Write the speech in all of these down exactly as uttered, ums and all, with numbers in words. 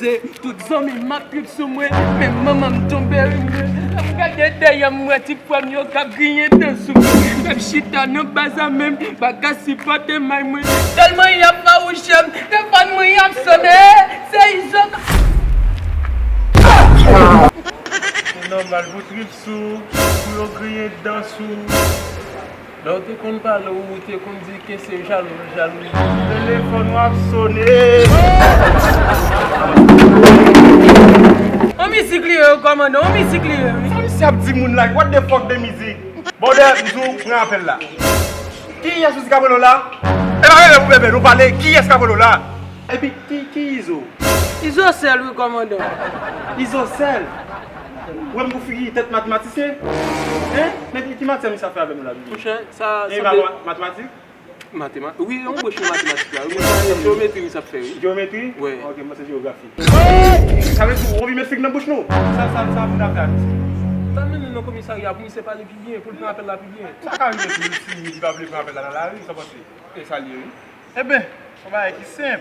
Tout zanmi m ap trip sou mwen, men manman m tonbe ri mwen. Lè m gade dèyè m, m wè ti frè m yo k ap griyen dan sou mwen. Lè m chita nan baza menm, pa ka sipòte may mwen. Tèlman y ap fawouche m, telefòn mwen y ap sone. Se Izo k Se nòmal pou trip sou, pou yo griyen dan sou. Lè w te konn pale, ou te konn di ke se jalou, jalou. Telefòn w ap sone. On mizik li ye, wi, kòmandan, on mizik li ye, wi. Sa misye ap di moun la, what the fuck de mizik? Bòdè, m di w, pran apèl la. Kiyès ou di k ap rele w la? E pa rele pou bebe, nou pale, kiyès k ap rele w la? Epi, ki, ki Izo? Izo sèl, wi, kòmandan. Izo sèl? Ou wè m pou figi tèt matematisyen? Hein? Men ki, ki matyè misye ap fè avè nou la, bebe? Monchè, sa, sa vle matematik? Matema-, wi, yon branch nan matematik la, wi, men sa, jewometri misye ap fè, wi. Jewometri? Wi. Ok, mwen se jewografi. Sa vle di, ou anvi met fig nan bouch nou? Sa, sa, sa moun ap fè avè misye? Sa mennen nan komisarya pou misye pale pi byen, pou l pran apèl la pi byen. Sa ka rive tou, si li pa vle pran apèl la nan lari, sa panse? E sa l ye, wi. Eben, se yon bagay ki senp.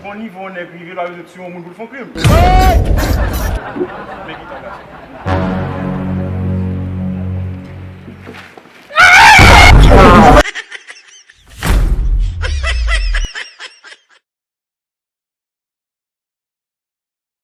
Bon nivo yon nèg rive, l pa bezwen tiye yon moun pou l fè yon krim. Men ki tan gason.